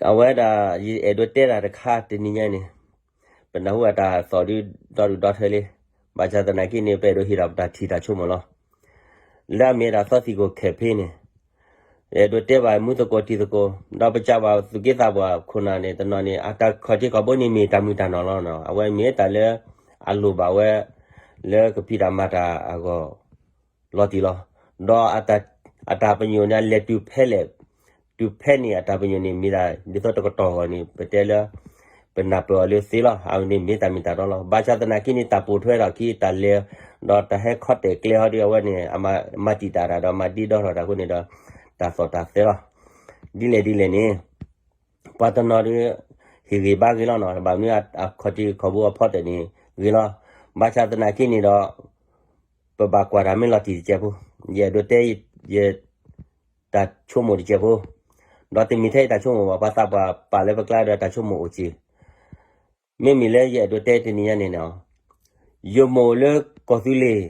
အဝဲဒၣ် ယအဲၣ်ဒိးတဲတၢ်တခါတနံၤညါန့ၣ်, ပနၢ်ဟူအတၢ်သီၣ်ဒုးဒီဒူၣ်ဒီထၢလံ, ဘၣ်ဆၣ်သနာ်က့န့ၣ် ပအဲၣ်ဒိးဟ့ၣ်ဒီးပတၢ်ထံၣ်တၢ်ဆိကမိၣ်လီၤ. လၢအမ့ၢ်ဒၣ်သီသံၣ်ခိၣ် campaign န့ၣ်, အဲၣ်ဒိးတဲဘၣ်မူသကိးတံၤသကိး, ဒီးပစံးဘၣ်သူၣ်က့သးပှၢ်ခိၣ်နၢ်န့ၣ် တနီၤန့ၣ် အတၢ်ခီၣ်ထံးခီၣ်ဘိန့ၣ်မ့ၢ်တၢ်မုၢ်တၢ်နီၢ်လီၤ. အဝဲမ့ၢ်တၢ်လၢ အလိၣ်ဘၣ်ဝဲ လၢကဖံးတၢ်မၤတၢ်အဂီၢ် လီၤတံၢ်လီၤ. ဒီးအတၢ်ပညိၣ်န့ၣ် အလဲၤတုၤဖဲလဲၣ်, တုၤဖဲန့ၣ် အတၢ်ပညိၣ်န့ၣ်မ့ၢ်ဒၣ် ဒ်သိးတကတီၢ်အဂီၢ်န့ၣ် ပတဲလၢ ပနၢ်ပၢၢ်အီၤလၢသ့လီၤ. အဝဲန့ၣ်မ့ၢ်တၢ်မ့ၢ်တၢ်တီလီၤ. ဘၣ်ဆၣ်သနာ်က့န့ၣ် တၢ်ပိာ်ထွဲထီၣ်ခံ တၢ်လဲၤ ဒီးတၢ်ဟဲခီတဲာ်ကျဲဟီဒီး အဝဲန့ၣ် အမၤတံာ်တာ်တၢ်ဒီးမၤဒ့ဒီထီၣ်တၢ်အဃိန့ၣ်ဒီး တၢ်သီၣ်တၢ်သဲလီၤ. ဒ်လဲၣ်ဒ်လဲၣ်န့ၣ် ပှၤတနီၤဒီး ဟ့ၣ်ဂ့ၤဘါဂ့ၤလီၤနီၤ, ဘၣ်မနုၤ အခီၣ်ထံးခီၣ်ဘိအဖီတၢၣ်န့ၣ်ဂ့ၤလီၤ. ဘၣ်ဆၣ်သနာ်က့န့ၣ်ဒီး ပဘၣ်ကွၢ်တၢ်မ့ၢ်လီၤတံၢ်တစဲးဖိ, ယအဲၣ်ဒိးတဲ ယ တၢ်ဆိကမိၣ်တစဲးဖိ, ဒီးတမ့ၢ်ထဲအံၤတၢ်ဆိကမိၣ်ဘၣ်, ပှၤသးပှၢ်ပာ်လၢပကျါဒီးတၢ်ဆိကမိၣ်အိၣ်က့ၤ မ့မ့ၢ်လၢယအဲၣ်ဒိးတဲတနံၤညါန့ၣ်န့ၣ်, ယမိၢ်အိၣ်လၢကီၢ်သူလ့ၤ,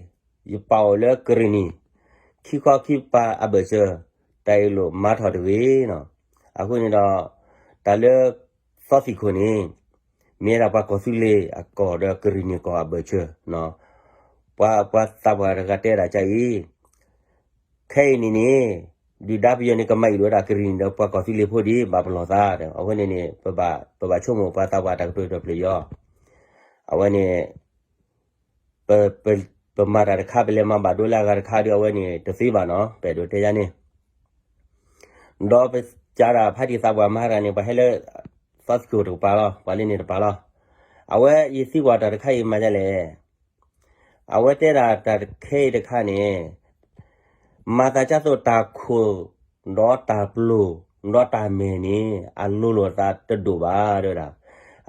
ယပၢ်အိၣ်လၢကရံၣ်နံၣ်, ခံခီခံပၤအဘၢၣ်စၢၤ, တၢ်အ့ၣ်လိာ်မၤထီၣ်တဂ့ၤနီၤ. အဃိန့ၣ်ဒီး တၢ်လၢ သီသံၣ်ခိၣ်န့ၣ် မ့ၢ်ဝဲဒၣ်ပှၤကီၢ်သူလ့ၤအကီၢ်ဒီးကရံၣ်နံၣ်ကီၢ်အဘၢၣ်စၢၤ, ပှၤ ပှၤသးပှၢ်တဂၤတဲဒၣ်ကအံၤ ခဲအံၤန့ၣ်န့ၣ် ဒုၣ်ဒါပယီၤန့ၣ် ကမၤအံၣ်လိာ်ဝဲဒၣ်ကရံၣ်နံၣ်ဒီးပှၤကီၢ်သူလ့ၤဖိဒံး ဘၣ်ပလီၢ်သးဒီး အဝဲန့ၣ်န့ၣ် ပဘၣ်ဆိကမိၣ်ပှၤသးပှၢ်တၢ်ကတိၤတဖျၢၣ်ယီၤ, အဝဲန့ၣ် ပ ပမၤတၢ်တခါ ပလဲၤမၤဘၣ်ဒိလၢအဂၤတခါဒီး အဝဲန့ၣ်တသ့ဘၣ်နီၤ ပအဲၣ်ဒိးတဲယါန့ၣ် ဒီးပစးဒၣ်ဖါတံၢ်သးပှၢ်မၤတၢ်န့ၣ် ပှၤဟဲလၢ သီသံၣ်ခိၣ်တကပၤလီၤ, ပှၤလၢန့ၣ်တပၤလီၤ. အဝဲယသံကွၢ်တၢ်တခါအံၤမၤဒ်လဲၣ်, အဝဲတဲဒၣ်တၢ်တခဲအံၤတခါန့ၣ် မၤသးဒ်သိးတၢ်ခိၣ် ဒီးတၢ်ပျိၢ် ဒီးတၢ်မဲာ်န့ၣ် အလိၤလိာ်သးတဒိၣ်ဘၣ်တဲဝဲဒၣ်.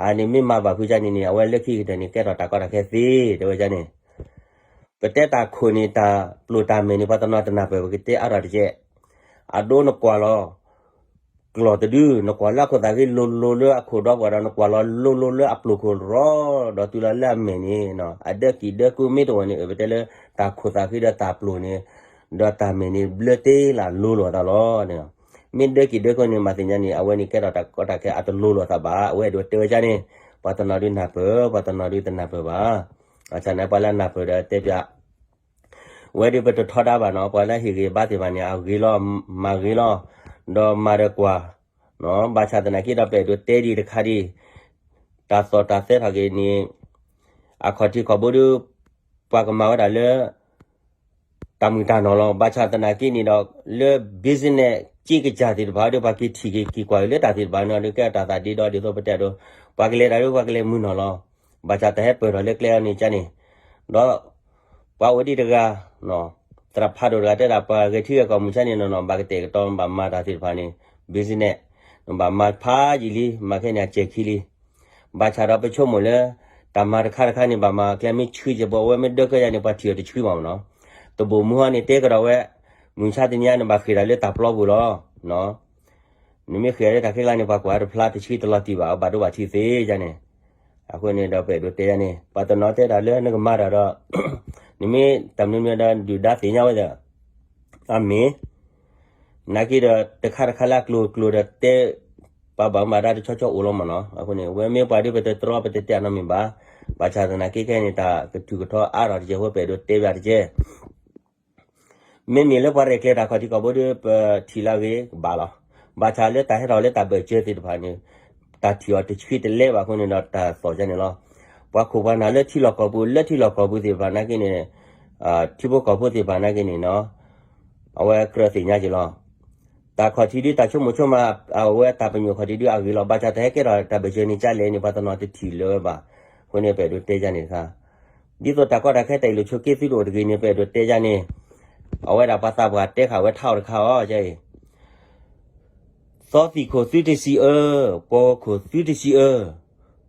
အန့ၣ်မ့ၢ်မၤဘၣ်ဖုကၢ်န့ၣ်န့ၣ် အဝဲလၢခံကတၢၢ်န့ၣ် ကဲထီၣ်တၢ်ကီတၢ်ခဲသ့တဲဝဲဒၣ်န့ၣ် ပတဲတၢ်ခိၣ်န့ၣ် တၢ်ပျိၢ်တၢ်မဲာ်န့ၣ် ပှၤတနီၤတနၢ်ပၢၢ် ပကတဲအါထီၣ်တက့ၢ်. အဒိနကွၢ်လီၤ ကျီၢ်တဒု နကွၢ်လၢအခိၣ်သးဂ့ၤလိၤလိၤလၢအခိၣ်ဒီပှၢ်ဒီး နကွၢ်လီၤလိၤလိၤလၢအပျိၢ်ခိၣ်ရီ ဒီးတုၤလီၤလၢအမဲာ်န့ၣ် အဒၢကံၢ်ဒၢကိမ့ၢ်တအိၣ်န့ၣ် ပတဲလၢတၢ်ခိၣ်သးဂ့ၤဒီးတၢ်ပျိၢ်န့ၣ် ဒီးတၢ်မဲာ်န့ၣ် ဘျၢတ့လၢလိၤလိာ်သးလီၤ. မ့ၢ်ဒၢကံၢ်ဒၢကိန့ၣ် မၤသ့ၣ်ညါန့ၣ် အဝဲန့ၣ်ကဲထီၣ်တၢ်ကီတၢ်ခဲအတလိၤလိာ်သးဘၣ် အဝဲအဲၣ်ဒိးတဲဝဲဒၣ်န့ၣ် ပှၤတနီၤဒုနၢ်ပၢၢ် ပှၤတနီၤဒုတနၢ်ပၢၢ်ဘၣ်. ဘၣ်ဆၣ်န့ၣ် ပှၤလၢအနၢ်ပၢၢ်ဒီးတဲပျး ဝဲဒၣ်ပတထီဒါဘၣ်နီၤ ပှၤလၢဟ့ၣ်ဂ့ၤဘါသ့ၣ်တဖၣ်န့ၣ် အဂ့ၤလီၤ မၤဂ့ၤလီၤ ဒီးမၤဒီးကွၢ် ဘၣ်ဆၣ်သနာ်က့ဒီး ပအဲၣ်ဒိးတဲဒံးတခါဒံး တၢ်သီၣ်တၢ်သဲထီၣ်က့ၤန့ၣ် အခီၣ်ထံးခီၣ်ဘိဒီး ပှၤကမၤဝဲဒၣ်လၢ တၢ်မုၢ်တၢ်နီၢ်လီၤ. ဘၣ်ဆၣ်သနာ်က့န့ၣ်ဒီး လၢ business က့ကစၢ်သ့ၣ်တဖၣ်ဒီး ပှၤက့ၤထံၣ်က့ၤက့ၤကွၢ်က့ၤလၢတၢ်သ့ၣ်တဖၣ်န့ၣ်ဒီး ကဲတၢ်သးဒ့ဒီဒ်သိးပတဲဒိး ပှၤကလဲၤတၢ်ဒီး ပှၤကလဲၤမုၢ်နီၢ်လီၤ. ဘၣ်ဆၣ်တၢ်ဟဲပၢၢ်ထီၣ်လၢကျဲအီၤန့ၣ်ကန့ၣ် ဒီး ပှၤအိၣ်ဒံးတဂၤ သရၣ်ဖးဒိၣ်တဂၤတဲဒၣ် ပှၤဂဲၤထံဂဲၤကီၢ်မုၢ်ဆါန့ၣ်နီၢ်နီၢ် ဘၣ်ကတဲာ်ကတီၤ ဘၣ်မၤတၢ်သ့ၣ်တဖၣ်န့ၣ် business ဘၣ်မၤဖးယံာ်လံ မၤခဲန့ၣ်အစဲၤခံလံ. ဘၣ်ဆၣ်ဒီးပဆိကမိၣ်လၢ တၢ်မၤတခါတခါန့ၣ် ဘၣ်မၤကျဲမ့ၢ်ဆှံကဲးဘီဝဲ မ့ၢ်ဒၢကဲယါန့ၣ် ပှၤထံၣ်အီၤတဆှံဘၣ်မနီၤ. တဘိၣ်မူဟီန့ၣ် တဲကဒီးဝဲ မုၢ်ဆါတနံၤအံၤန့ၣ် ဘၣ်ဃ့ၢ်ဒၣ်လၢတၢ်ပျီပူၤလီၤ. နမ့ၢ်ဃ့ၢ်လၢတၢ်ခဲကျါန့ၣ် ပှၤကွၢ်တဖျါတဆှံတလီၤတံၢ်ဘၣ် ဘၣ်ဒိဘၣ်ထံးသ့ယါန့ၣ်. အဃိန့ၣ်ဒီး ပအဲၣ်ဒိးတဲယါန့ၣ် ပှၤတနီၤတဲဒၣ်လၢနကမၤတၢ်ဒီး နမ့ၢ်တၢ်မနုၤမနုၤဒီး ဒုၣ်ဒါသ့ၣ်ညါဝဲဒီး အမ့ၢ် နာ်က့ဒီး တခါတခါလၢအကျိၤကျိၤဒီးတဲ ပှၤဘၣ်မူဘၣ်ဒါတဆီဆီအိၣ်လီၤမနီၤ. အဃိန့ၣ် အဝဲမ့ၢ်ပှၤဒ်ပတတြီပတတဲအနီတမံၤဘၣ်. ဘၣ်ဆၣ်သနာ်က့ခဲအံၤန့ၣ် တၢ်ကထုးကထီအါထီၣ်တကဲးဖိ ပအဲၣ်ဒိးတဲဘၣ်တကဲး မ့မ့ၢ်လၢပှၤရဲၣ်ကျဲၤတၢ်ခီၣ်ထံးခီၣ်ဘိဒီး ပထံၣ်လၢအဂ့ၤကဘၣ်လီၤ. ဘၣ်ဆၣ်လၢတၢ်ဟဲထီၣ်လၢတၢ်ဘၢၣ်စၢၤသ့ၣ်တဖၣ်န့ၣ် တၢ်ထံၣ်အီၤတဆှံတလဲဘၣ်အဃိန့ၣ်ဒီး တၢ်သီၣ်ကန့ၣ်လီၤ. ပှၤခိၣ်ပှၤနၢ်လၢထံလီၢ်ကီၢ်ပူၤ လၢထံလီၢ်ကီၢ်ပူၤသ့ၣ်တဖၣ်နာ်က့န့ၣ် ထံဖိကီၢ်ဖိသ့ၣ်တဖၣ်နာ်က့န့ၣ်နီၤ အဝဲကြၢးသ့ၣ်ညါက့ၤလီၤ. တၢ်ခီၣ်ထံးဒု တၢ်ဆိကမိၣ်ဆိကမး အဝဲတၢ်ပညိၣ်ခီၣ်ထံးဒု အဂ့ၤလီၤ. ဘၣ်ဆၣ်တၢ်ဟဲကဲထီၣ်တၢ်ဘၢၣ်စၢၤန့ၣ် ကလဲၣ်န့ၣ် ပှၤတနီၤတထံၣ်လၢၤဝဲဘၣ်. အဃိန့ၣ် ပအဲၣ်ဒိးတဲယါန့ၣ်တခါ ဒ်သိးတၢ်ကီတၢ်ခဲတၢ်အ့ၣ်လိာ်ဆိးက့သုတအိၣ်တဂ့ၤန့ၣ် ပအဲၣ်ဒိးတဲယါန့ၣ် အဝဲဒၣ်ပှၤသးပှၢ်တဲဃာ်ဝဲထါအီၤတခါအီၤ ကဲအံၤ သီသံၣ်ခိၣ်သုတစံးအၢ, ပှီဂီၤခိၣ်သုတစံးအၢ,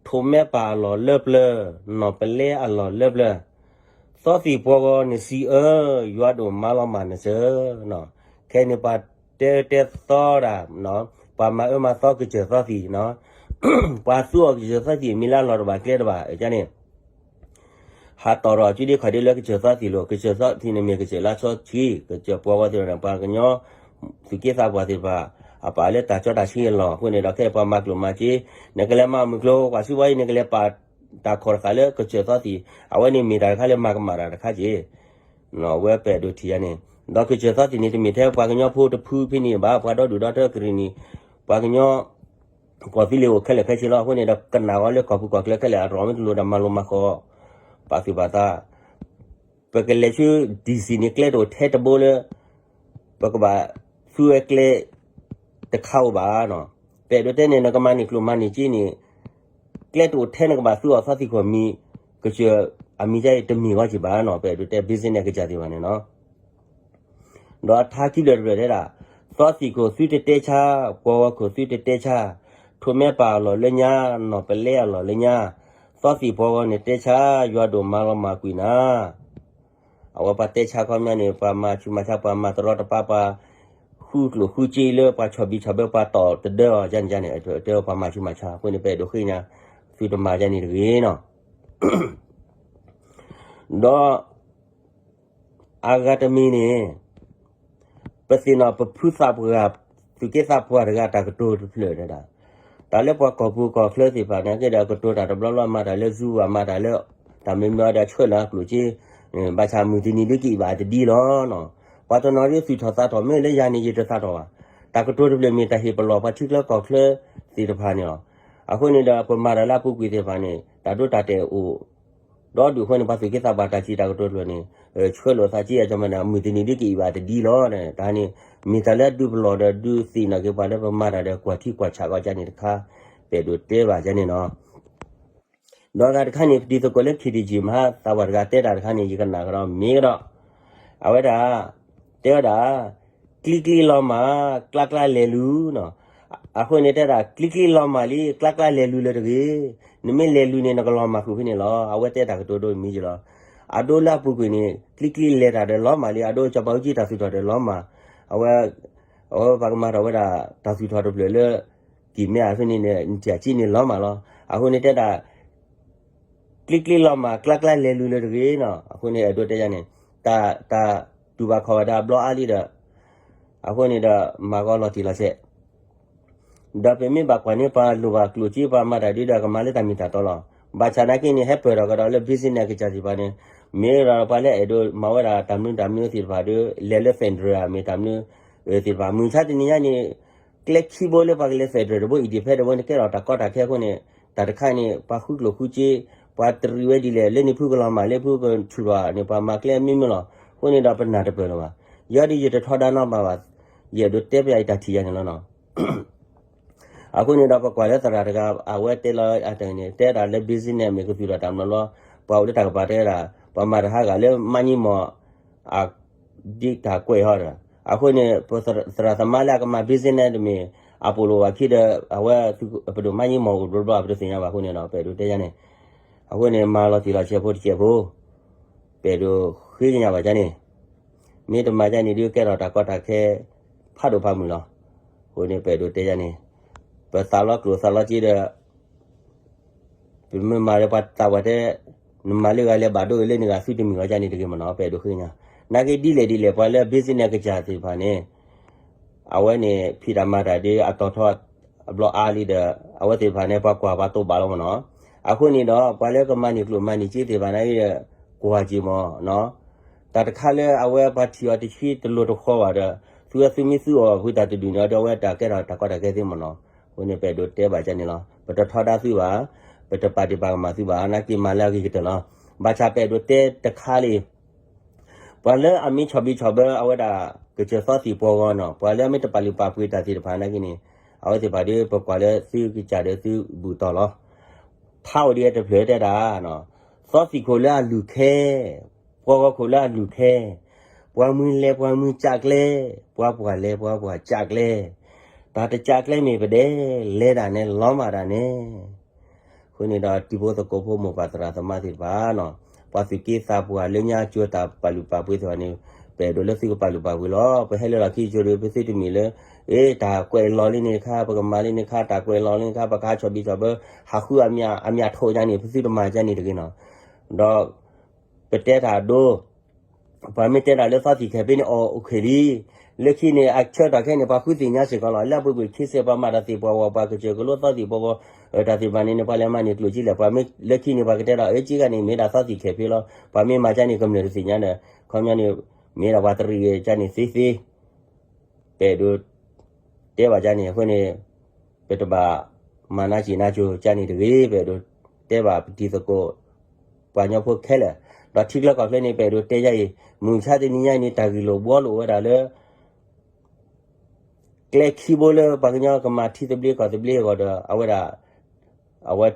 ထိးမဲပၢ်အလီၢ်လၢပျၢၤ, နီၢ်ပလဲအလီၢ်လၢပျၢၤ, သီသံၣ်ပှီဂီၤနစံးအၢ, ယွၤဒိၣ်မါလီၤမၢ်နစၢၤ, ခဲအံၤန့ၣ်ပှၤတဲတဲသီဒၣ်, ပှၤမၤအၢမၤသီကစၢၢ်သီသံၣ်, ပှၤသူအီၤကစၢၢ်သီသံၣ် မ့ၢ်လၢအလီၢ်တဘၣ်ကျဲတဘၣ်န့ၣ် ဟးတီၢ်ထီၣ်စုဒ့ခီၣ်ဒ့လၢကစၢၢ်သီသံၣ်လိၤ, ကစၢၢ်သီသံၣ်န့ၣ်မ့ၢ်ကစၢၢ်လၢအဆီဆံ, ကစၢၢ်ပှီဂီၤသ့ၣ်တဖၣ်န့ၣ် ပှၤကညီ သူၣ်က့သးပှၢ်သ့ၣ်တဖၣ် အပာ်လၢတၢ်ကၠီတၢ်ဆှံအလီၢ်အဃိန့ၣ်ဒီး ခဲအံၤပှၤမၤကျိၣ်မၤစ့ နကလဲၤမၤမုၢ်ကျိၤ ပှၤစုဘီအံၤ နကလဲၤပာ်တၢ်ခီၣ်တဃာ်လၢကစၢၢ်သီသံၣ် အဝဲန့ၣ်မ့ၢ်တၢ်တခါလၢမၤကမၣ်တၢ်တခါက့ၤ အဝဲပအဲၣ်ဒိးထံၣ်ယၤန့ၣ် ဒီးကစၢၢ်သီသံၣ်န့ၣ် တမ့ၢ်ထဲပှၤကညီဖိတဖုဖဲန့ၣ်ဘၣ် ပှၤဒီဒူၣ်ဒီထၢကရံၣ်နံၣ် ပှၤကညီ ကီၢ်သူလ့ၤအိၣ်ခဲလၢာ်ခဲဆ့လီၤ. အဃိန့ၣ်ဒီး ကနၣ်အီၤလၢကီၢ်ပူၤကီၢ်ချၢခဲလၢာ် အရီၣ်မ့ၢ်တလိၣ်ဒီးမၤလိမၤဃီၤ ပာ်သူၣ်ပာ်သး ပကလဲၤဆူ DC န့ၣ် ကျဲတအိၣ်ထဲတဘိလၢ ပကဘၣ်သူဝဲကျဲ တခါဧိၤဘၣ်နီၤ. ပအဲၣ်ဒိးတဲန့ၣ် နကမၤန့ၢ်ကျိၣ်မၤန့ၢ်စ့န့ၣ် ကျဲတအိၣ်ထဲနကဘၣ်သူအီၤသီသံၣ်ခိၣ်မံၤ ကစၢၢ်အမံၤဒ်အံၤတမ့ၢ်ဂီၢ်က့ၤဘၣ်နီၤ. ပအဲၣ်ဒိးတဲ business ကစၢ်သ့ၣ်တဖၣ်န့ၣ်နီၤ ဒီးထါခံဖျၢၣ်တဖျၢၣ်တဲဒၣ်, သီသံၣ်ခိၣ်သုတတဲဆါ, ပှီဂီၤခိၣ်သုတတဲဆါ, ထိးမဲပာ်အလီၢ်လၢညါ, နီၢ်ပလဲအလီၢ်လၢညါ, သီသံၣ်ပှီဂီၤန့ၣ်တဲဆါ, ယွၤဒိၣ်မၤလီၤမၢ်ကွံာ်နၤ. အဝဲပှၤတဲဆါခီပညီန့ၣ် ပှၤမၤဆူးမၤဆါ ပှၤမၤတရီတပါ ပှၤဃုကျိၣ်ဃုစ့လၢ ပှၤဆီၣ်ဘံၣ်ဆီၣ်ဘၢ ပှၤတီၢ်တဒၢအီၤ ကန့ၣ်ကန့ၣ် တဲပှၤမၤဆူးမၤဆါ အဃိန့ၣ် ပအဲၣ်ဒိးဃ့ကညး သုတမၤကန့ၣ်တဂ့ၤနီၤ. ဒီး အဂၤတမံၤန့ၣ် ပသ့ၣ်နီၣ်ပဖုသးပှၢ် သူၣ်က့သးပှၢ်တဂၤတၢ်ကတိၤတဖျၢၣ်တဲဒၣ်, တၢ်လၢပှၤကီၢ်ပူၤကီၢ်ချၢသ့ၣ်တဖၣ်န့ၣ် ကဲဒီးကတိၤတၢ်တဘျီဘျီ မၤတၢ်လၢ Zoom ဘၣ် မၤတၢ်လၢ တၢ်မ့ၢ်မ့ၢ်အီၤဒီးဆှၢလီၤအကျိၣ်စ့, ဘၣ်ဆၣ်မုၢ်တနံၤဒ်က့ၤဘၣ်တဒ်လီၤနီၤ. ပှၤတနီၤဒ်သူၣ်ထီၣ်သးထီၣ် မ့ၢ်လၢယၤန့ၣ် ယတသးထီၣ်ဘၣ်. တၢ်ကတိၤတဖျၢၣ်မ့ၢ်တၢ်ဟ့ၣ်ပလီၢ်ပှၤထံချၢကီၢ်ချၢသ့ၣ်တဖၣ်န့ၣ်လီၤ. အဃိန့ၣ်ဒီး ပမၤတၢ်လၢအပူၤကွံာ်သ့ၣ်တဖၣ်န့ၣ် တၢ်ဒိတၢ်တဲာ်အိၣ် ဒီးဒုးအဃိန့ၣ် ပှၤသူၣ်က့သးပှၢ်တၢ်စံးတၢ်ကတိၤတဖျၢၣ်န့ၣ် ဆှၢလိာ်သးက့အကမၤန့ၣ် မုၢ်တနံၤဒ်က့ၤအံၤဘၣ်တဒ်လီၤ. တၢ်န့ၣ် မ့ၢ်တၢ်လၢအဒုးပလီၢ်ဒီးဒုးသ့ၣ်နီၣ်က့ၤပှၤလၢပမၤတၢ်ဒီးကွၢ်ထံကွၢ်ဆးကီကန့ၣ်တခါ ပအဲၣ်ဒိးတဲဘၣ်ကန့ၣ်နီၤ. ဒီးအဂၤတခါန့ၣ် ပတံၤသကိးလၢ ခ့ၣ်ဒံၣ်ကၠံၣ်မဟါ သးပှၢ်တဂၤတဲတၢ်တခါန့ၣ် ယကနၣ်ကဒီးမ့ၢ်ကဒီး အဝဲဒၣ် တဲဝဲဒၣ် ကျံကျံလီၤမၢ် ကျါကျါလဲၤလူၤနီၤ. အဃိန့ၣ်တဲဒၣ် ကျံကျံလီၤမၢ်လံ ကျါကျါလဲၤလူၤလၢၤတဂ့ၤ. နမ့ၢ်လဲၤလူၤန့ၣ် နကလီၤမၢ်ဃုာ်ဖဲန့ၣ်လီၤ. အဝဲတဲတၢ်ကတိၤဒိမံၤကလီၤ. အဒိလၢအပူၤကွံာ်န့ၣ် ကျံကျံလဲၤတၢ်ဒီးလီၤမၢ်လံ အဒိကၠီၤပၤအူကၠံတၢ်သူၣ်ထီၣ်ဒီးလီၤမၢ်. အဝဲ အဝဲပှၤကမၤထီၣ်ဝဲဒၣ် တၢ်သူၣ်ထီၣ်တဖျၢၣ်လၢ ကံၢ်မဲအဖဲန့ၣ်န့ၣ် နတၢ်ကံၣ်န့ၣ်လီၤမၢ်လီၤ. အဃိန့ၣ်တဲဒၣ် ကျံကျံလီၤမၢ် ကျါကျါလဲၤလူၤလၢၤတဂ့ၤနီၤ. အဃိန့ၣ် အဲၣ်ဒိးတဲယၤန့ၣ် တၢ် တၢ်တူၢ်ဘၣ်ခီၣ်ဘၣ်ဒီးအဘျီအါလံဒီး အဃိန့ၣ်ဒီး မၤဂီၤလီၤတံၢ်လီၤဆဲး ဒီးပမ့ၢ်ဘၣ်ကွၢ်န့ၢ်ပှၤလိၣ်ဘၣ်ကျိၣ်စ့ ပှၤမၤတၢ်ဒ်ဒီးကမၤလၢတၢ်မ့ၢ်တၢ်တီလီၤ. ဘၣ်ဆၣ်နာ်က့န့ၣ် ဟဲပၢၢ်ထီၣ်ကဒီးလၢ business ကစၢ်သ့ၣ်တဖၣ်န့ၣ် မ့ၢ်ဒီးပှၤလၢအဲၣ်ဒိးမၤဝဲဒၣ်တၢ်မနုၤတၢ်မနုၤသ့ၣ်တဖၣ်ဒီး လဲၤလၢ federal မ့ၢ်တၢ်မနုၤသ့ၣ်တဖၣ် မုၢ်ဆါတနံၤညါန့ၣ် ကျဲခံဘိလၢပှၤကလဲၤ federal တဘိ independent တဘိန့ၣ် ကဲထီၣ်တၢ်ကီတၢ်ခဲအဃိန့ၣ် တၢ်တခါန့ၣ် ပှၤဃုကျိၣ်ဃုစ့ ပှၤတရံးဝဲဒ်လဲၣ် လၢန့ၣ်ဖုကလီၤမၢ် လၢဖုကဆူၣ်ထီၣ်န့ၣ် ပှၤမၤကျဲမ့ၢ်မ့ၢ်လီၤ. အဃိန့ၣ်ဒီးပနၢ်တပၢၢ်လၢၤဘၣ်. ယၤဒ်ယတထီဒါနီတဘျီဘၣ် ယအဲၣ်ဒိးတဲပယီၤအံၤတၢ်ထံၣ်ယၤန့ၣ်လီၤနီၤ. အဃိန့ၣ်ဒီးပကွၢ်လၢသရၣ်တဂၤ အဝဲတဲလီၤအတၢ်န့ၣ် တဲဒၣ်လၢ business မ့ၢ်ကသူၣ်ထီၣ်တၢ်မနီၤလီၤ. ပှၤအိၣ်လၢတၢ်ကပၤတဲဒၣ် ပှၤမၤတဟါဂၤလၢမါညံမီၢ် အဒ်တၢ်ကွဲးဟီဒီး အဃိန့ၣ် ပသရၣ်သမါလၢအကမၤ business တမ့ၢ် အပိာ်လိာ်ဘၣ်ခံဒီး အဝဲပဒိၣ်မါညံမီၢ်အိၣ်ဘျီဘျီ ပတသ့ၣ်ညါဘၣ်အဃိန့ၣ်ဒီး ပအဲၣ်ဒိးတဲယၤန့ၣ် အဃိန့ၣ် မၤလီၤတံၢ်လီၤဆဲးဖိတစဲးဖိ ပအဲၣ်ဒိးဃ့ကညးဘၣ်ယၤန့ၣ် မ့ၢ်တမၤယၤန့ၣ်ဒုးကဲထီၣ်တၢ်ကီတၢ်ခဲ ဖးဒိၣ်ဖးမုၢ်လီၤ. အဃိန့ၣ် ပအဲၣ်ဒိးတဲယၤန့ၣ် ပသးလီကျိၣ်သးလီစ့ဒီး ပမ့ၢ်မၤဒီးပှၤသးပှၢ်တဲ နမၤလၢဂၤလဲၤဘၣ်ဒိလၢန့ၣ်ဂၤ သုတမုာ်ဂီၤယၤန့ၣ်တဂ့ၤမနီၤ ပအဲၣ်ဒိးဃ့ကညး. နာ်က့ဒ်လဲၣ်ဒ်လဲၣ် ပှၤလၢ business ကစၢ်သ့ၣ်တဖၣ်န့ၣ် အဝဲန့ၣ် ဖံးတၢ်မၤတၢ်ဒ်အတီၤထီ အဘျီအါလံဒီး အဝဲသ့ၣ်တဖၣ်န့ၣ် ပှၤကွၢ်ပှၤတိာ်ဘၣ်လီၤမနီၤ. အဃိန့ၣ်ဒီး ပှၤလၢကမၤန့ၢ်ကျိၣ်မၤန့ၢ်စ့သ့ၣ်တဖၣ်န့ၣ်ဒီး ကွၢ်က့ၤမနီၤ. တၢ်တခါလၢအဝဲပှၤထံၣ်အီၤတဆံတလိၤတဃီဘၣ်ဒီး သုဝဲသုမ့ၢ်သုအီၣ်ဖုတၢ်တဒူၣ်န့ၣ် ဒီးအဝဲတၢ်ကဲထီၣ်တၢ်ကီတၢ်ခဲသ့မနီၤ. အဃိန့ၣ် ပအဲၣ်ဒိးတဲဘၣ်ကန့ၣ်လီၤ. ပတထီဒါသုဘၣ်, ပတပာ်ဒံးပာ်ကမၣ်သုဘၣ်, နာ်က့မၤလၢအဂ့ၤကတၢၢ်လီၤ. ဘၣ်ဆၣ်ပအဲၣ်ဒိးတဲတခါလံ ပှၤလၢအမ့ၢ်ဆီၣ်ဘံၣ်ဆီၣ်ဘၢအဝဲဒၣ် ကစၢၢ်သီသံၣ်ပှီဂီၤနီၤ, ပှၤလၢအမ့ၢ်တပာ်လုၢ်ပာ်ပှ့ၤတၢ်သ့ၣ်တဖၣ်နာ်က့န့ၣ် အဝဲသ့ၣ်တဖၣ်ဒီး ပကွၢ်လၢသုကစၢ်ဒီးသုဘူၣ်တီၢ်လီၤ. ထါအိၣ်ဒံးတဖျၢၣ်တဲဒၣ်, သီသံၣ်ခိၣ်လၢအလုၢ်ခဲ, ပှီဂီၤခိၣ်လၢအလုၢ်ခဲ, ပှၤမုၢ်လဲၤပှၤမုၢ်ကးကျဲ, ပှၤပှၢ်လဲၤပှၤပှၢ်ကးကျဲ, တၢ်တကးကျဲမ့ၢ်ပဒဲ, လဲၤတၢ်န့ၣ်လီၤမၢ်တၢ်န့ၣ် အဃိန့ၣ်ဒီး တံၤဖိသကိးဖိမိၢ်ပၢ်သရၣ်သမါသ့ၣ်တဖၣ်နီၤ, ပှၤသူၣ်က့သးပှၢ်လၢညါကၠိတၢ်ပာ်လုၢ်ပာ်ပှ့ၤသ့ၣ်တဖၣ်န့ၣ် ပအဲၣ်ဒိးလၢသုကပာ်လုၢ်ပာ်ပှ့ၤလီၤ. ပဟဲလၢလီၢ်ခံကၠိဒီး ပသုတမ့ၢ်လၢ အ့ တၢ်ကွဲးလီၤလံန့ၣ်တခါ, ပကမၤလံန့ၣ်တခါ, တၢ်ကွဲးလီၤလံန့ၣ်တခါ, ပကဟးဆီၣ်ဘံၣ်ဆီၣ်ဘၢ ဟးဃုအမံၤအထိၣ်ညါန့ၣ် ပသုတမၤကန့ၣ်တဂ့ၤနီၤ. ဒီး ပတဲတၢ်ဒိ ပှၤမ့ၢ်တဲတၢ်လၢသီသံၣ်ခဲဖ့န့ၣ် အိၣ်အိၣ်ခဲလံ, လၢခံန့ၣ် အဆၢကတီၢ်ခဲအံၤန့ၣ် ပှၤဃုသ့ၣ်ညါစ့ၢ်ကီးလီၤ. လၢအပူၤကွံာ်ခံစဲး ပှၤမၤတၢ်သ့ၣ်ပှၤဝီၤ ပှၤကစၢၢ်ကလိသီသံၣ်ပီပီ တၢ်သ့ၣ်တဖၣ်န့ၣ်န့ၣ် ပှၤလဲၤမၤန့ၢ်ကျိၣ်ကံလဲၣ်, ပှၤမ့ၢ်လၢခံန့ၣ် ပှၤကတဲဒီး အၢ က့ဂၤန့ၣ် မ့ၢ်ဒၣ်သီသံၣ်ခဲဖ့လီၤ. ပှၤမ့ၢ်မၤကၠါန့ၣ် ကမျၢၢ်တသ့ၣ်ညါဒီး ခီပညီန့ၣ် မ့ၢ်ဒၣ်ပှၤတရံးဂ့ၤကၠါန့ၣ်သ့သ့ ပအဲၣ်ဒိး တဲဘၣ်ကၠါန့ၣ် အဃိန့ၣ် ပတဘၣ်မၤနါစံၣ်နါကိၤကၠါန့ၣ်တဂ့ၤ, ပအဲၣ်ဒိးတဲဘၣ်ပတံၤသကိး ပှၤကညီဖိခဲလၢာ်, ဒီးထံချၢကီၢ်ချၢန့ၣ် ပအဲၣ်ဒိးတဲယၤအံၤ မုၢ်မဆါတနံၤညါအံၤန့ၣ် တၢ်ဂ့ၢ်လိာ်ဘှီလိာ်ဝဲဒၣ်လၢ ကျဲခံဘိလၢပှၤကညီကမၤထံသဘျ့ကီၢ်သဘျ့အဂီၢ်ဒီး အဝဲဒၣ် အဝဲ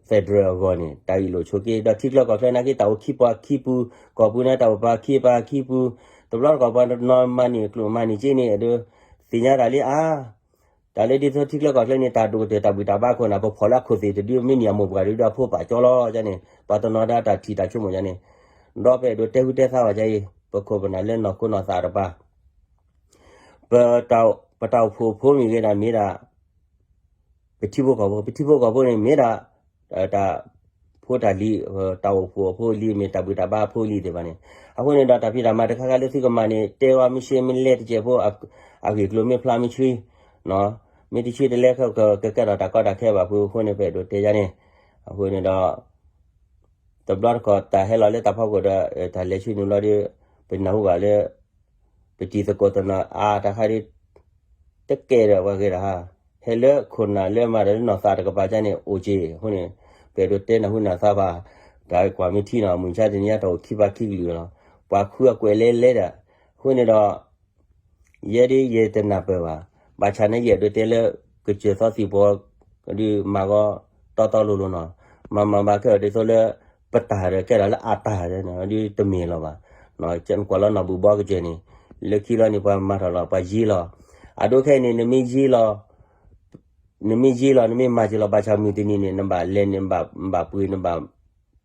federal အဂီၢ်န့ၣ် တၢ်ဂ့ၢ်လိာ်ဆိးက့ ဒီးထံချၢကီၢ်ချၢနာ်က့ တၢ်အိၣ်ခံပှၤခံပူၤ, ကီၢ်ပူၤန့ၣ် တၢ်အိၣ်ပှၤခံပှၤခံပူၤ, တဘျီတခီၣ်ပှၤတနီၤမၤန့ၢ်ကျိၣ်မၤန့ၢ်စ့န့ၣ် အဒိးသ့ၣ်ညါတၢ်လံအါ, တၢ်လၢဒ်သိးထံချၢကီၢ်ချၢန့ၣ် တၢ်ဒိၣ်ကတၢၢ်တၢ်ဘှံးတၢ်ဘါခိၣ်န့ၣ် ပဖီၣ်လၢအခိၣ်သ့ၣ်တဒု မ့ၢ်န့ၢ်အမိၢ်ပှၢ်တဒုဒီးအဖိပာ်ကၠီလီၤန့ၣ် ပှၤတနီၤဒၣ်တၢ်ထံၣ်တၢ်ဆိကမိၣ်ယါန့ၣ်, ဒီးပအဲၣ်ဒိးတဲဟူတဲသါဘၣ်ကၠါအံၤ ပခိၣ်ပနၢ်လၢနီၢ်ခိနီၢ်သးတပၤ ပတၢ်အိၣ်ဖှိၣ်ဖိမ့ၢ်ဂ့ၤဒၣ်မ့ၢ်ဒၣ် ပထံဖိကီၢ်ဖိ, ပထံဖိကီၢ်ဖိန့ၣ်မ့ၢ်ဒၣ် တၢ်ဖိတၢ်လံၤ, တၢ်အိၣ်ဖှိၣ်အဖိအလံၤ မ့ၢ်တၢ်ဘှံးတၢ်ဘါအဖိအလံၤသ့ၣ်တဖၣ်န့ၣ်, အဃိန့ၣ်ဒီးတၢ်ဖံးတၢ်မၤတခါခါလၢသုကမၤန့ၣ် တဲဝဲမ့ၢ်ရှဲမ့ၢ်လဲတကဲးဖိ အဂ့ၢ်ကျိၤမ့ၢ်ဖျါမ့ၢ်ဆှံ, မ့ၢ်တဆှံတလဲ ကကဲထီၣ်တၢ်ကီတၢ်ခဲဘၣ်ဖုအဃိန့ၣ် ပအဲၣ်ဒိးတဲယါန့ၣ်, အဃိန့ၣ်ဒီး တဘျီတခီၣ်တၢ်ဟဲလီၤလၢတၢ်ဖီခိၣ်ဒီး တၢ်လဲၤဆူန့ၣ်ဘျီဒီး ပနၢ်ဟူဘၣ်လၢ ပတံၤသကိးတနီၤအါတခါဒီး တကဲဒီးပှၤဂ့ၤဒီးဟါ, ဟဲလၢခိၣ်နၢ်လၢမၤဒီးလၢနီၢ်သးတကပၤကၠါန့ၣ် အိၣ်က့ၤအဃိန့ၣ် ပအဲၣ်ဒိးတဲနၢ်ဟူနၢ်သးဘၣ်, တၢ်ကွၢ်မ့ၢ်ထံနီၤ မုၢ်မဆါတနံၤညါတၢ်အိၣ်ခံပှၤခံကလုာ်လီၤ, ပှၤဃုအကွဲးလဲလဲဒီး, အဃိန့ၣ်ဒီး ယဲဒ်ယတနၢ်ပၢၢ်ဘၣ်, ဘၣ်ဆၣ်န့ၣ်ယအဲၣ်ဒိးတဲလၢ ကစၢၢ်သီသံၣ်ပီ ဒုးမၤဂီၤတီတီလိၤလိၤနီၤ, မၤမၤဘၣ်ကဲအီၤဒ်သိးလၢ ပတၢ်ဒီးကဲထီၣ်လၢအတၢ်ဒီး ဒ်တမ့ၢ်လီၤဘၣ်, ကွၢ်လီၤနီၢ်ဘူၣ်ဘီကစၢၢ်န့ၣ်, လၢခံလီၤန့ၣ် ပှၤမၤထီၣ်လီၤ ပှၤယ့လီၤ, အဒိခဲအံၤန့ၣ် နမ့ၢ်ယ့လီၤ နမ့ၢ်ယ့လီၤ နမ့ၢ်မၤစၢၤလီၤ ဘၣ်ဆၣ်မုၢ်တနံၤန့ၣ် နဘၣ်လဲၤန့ၣ် နဘၣ်ပှ့ၤ နဘၣ်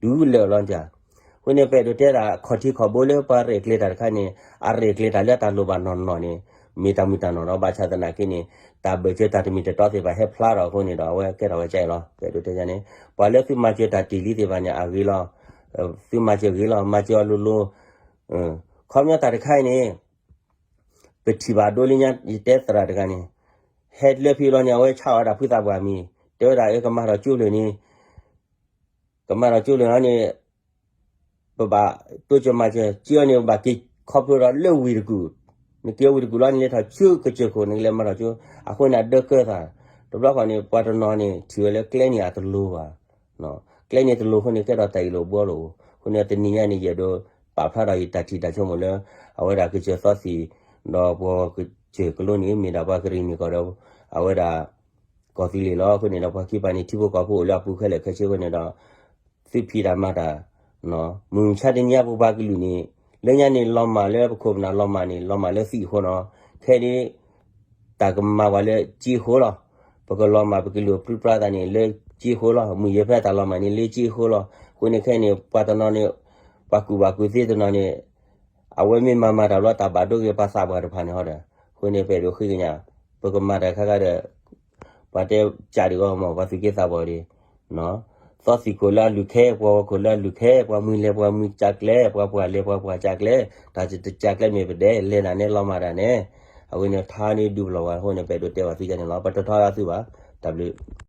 တုၤလၢာ်လီၤတၢ်, အဃိန့ၣ် ပအဲၣ်ဒိးတဲဒၣ် ခီၣ်ထံးခီၣ်ဘိလၢပှၤရဲၣ်ကျဲၤတၢ်တခါန့ၣ် အရဲၣ်ကျဲၤတၢ်လၢတၢ်လိၣ်ဘၣ်နီၢ်နီၢ်န့ၣ် မ့ၢ်တၢ်မုာ်တၢ်နီၢ်နီၢ် ဘၣ်ဆၣ်သနာ်က့န့ၣ် တၢ်ဘၢၣ်စၢၤတၢ်တမံၤတတီသ့ၣ်တဖၣ်ဟဲဖျါထီၣ်အဃိန့ၣ်ဒီး အဝဲကဲထီၣ်ဝဲကၠါအံၤလီၤ. ပအဲၣ်ဒိးတဲန့ၣ် ပှၤလၢသုမၤစၢၤတၢ်တ့ၢ်လံသ့ၣ်တဖၣ်န့ၣ် အဂ့ၤလီၤ, သုမၤစၢၤဂ့ၤလီၤ မၤစၢၤအီၤလိၤလိၤ, ခီပညီတၢ်တခါအံၤန့ၣ် ပထံၣ်ဘၣ်ဒိလၢညါ ယတဲသရၣ်တဂၤန့ၣ် ဟဲလၢဖံဘျီန့ၣ် အဝဲဆါအီၤဒၣ်ဖုသးပှၢ်မံၤ တဲဝဲဒၣ် အကမၤထီၣ်ကၠိလၢာ်န့ၣ် ကမၤထီၣ်ကၠိလၢာ်န့ၣ် ပဘၣ်တိစၢၤမၤစၢၤ က့အီၤန့ၣ် ပဘၣ်က့ၤခီဖျိဒီးလၢဝ့ၢ်တကူၣ်, နက့ၤဝ့ၢ်တကူၣ်လီၤန့ၣ် လဲၤထီၣ်ဆူကစၢၢ်ခိၣ်န့ၣ် ကလဲၤမၤထီၣ်ကၠိ, အဃိန့ၣ် အဒၢကၢသး, တဘျီဃီန့ၣ် ပှၤတနီၤန့ၣ် ထံၣ်ဝဲလၢကျဲန့ၣ်အတလိၤဘၣ် ကျဲန့ၣ်တလိၤအဃိန့ၣ် ကဲထီၣ်တၢ်အ့ၣ်လိာ်ဘှီလိာ်, အဃိန့ၣ်တနံၤညါန့ၣ် ယအဲၣ်ဒိးပာ်ဖျါထီၣ်ယတၢ်ထံၣ်တၢ်ဆိကမိၣ်လၢ အဝဲဒၣ်ကစၢၢ်သီသံၣ် ဒီးပှၤကစၢၢ်ကလိန့ၣ် မ့ၢ်ဒၣ်ပှၤကရံၣ်နံၣ်ကီၢ်ဒီး အဝဲဒၣ် ကီၢ်သူလ့ၤလီၤ. အဃိန့ၣ်ဒီးပှၤခံပၤန့ၣ် ထံဖိကီၢ်ဖိအိၣ်လၢအပူၤခဲလၢာ်ခဲဆ့အဃိန့ၣ်ဒီး သုဖံးတၢ်မၤတၢ် မုၢ်မဆါတနံၤညါပပှၤကလုာ်န့ၣ် လၢညါန့ၣ် လီၤမၢ်လၢပခိၣ်ပနၢ်လီၤမၢ်န့ၣ် လီၤမၢ်လၢသံၣ်အဃိနီၤ, ခဲဒ် တၢ်ကမၤပှၤလၢကၠ့အဃိလီၤ. ပကလီၤမၢ်ပကလုာ်ပြံပြါသးန့ၣ် လၢကၠ့အဃိလီၤ. မုၢ်ယဲၢ်ဖဲတၢ်လီၤမၢ်န့ၣ် လၢကၠ့အဃိလီၤ. အဃိန့ၣ်ခဲအံၤန့ၣ် ပှၤတနီၤန့ၣ် ပှၤကူၣ်ဘၣ်ကူၣ်သ့တနီၤန့ၣ် အဝဲမ့ၢ်မၤမၤတၢ်ဘျီ တၢ်ဘၣ်ဒိဂ့ၤပှၤသးပှၢ်တဖၣ်န့ၣ်ဟီဒီး အဃိန့ၣ် ပအဲၣ်ဒိးဃ့ကညး ပကမၤတၢ်ခါခါဒီး ပှၤတဲကၠးဒံးဂီၢ်မး ပှၤသူၣ်က့သးပှၢ်ဒံး သီသံၣ်ခိၣ်လၢအလုၢ်ခဲ ပှၤဝီခိၣ်လၢအလုၢ်ခဲ ပှၤမုၢ်လဲၤပှၤမုၢ်ကၠးကျဲ ပှၤပှၢ်လဲၤပှၤပှၢ်ကၠးကျဲ တၢ်တကၠးကျဲမ့ၢ်ပဒဲး လဲၤတၢ်န့ၣ်လီၤမၢ်တၢ်န့ၣ် အဝဲန့ၣ်ထါန့ၣ်ဒုးပလီၢ်ဝဲ အဃိန့ၣ် ပအဲၣ်ဒိးတဲဘၣ်သုကန့ၣ်လီၤ ပတထီဒါသုဘၣ် တၢ်ဘျုး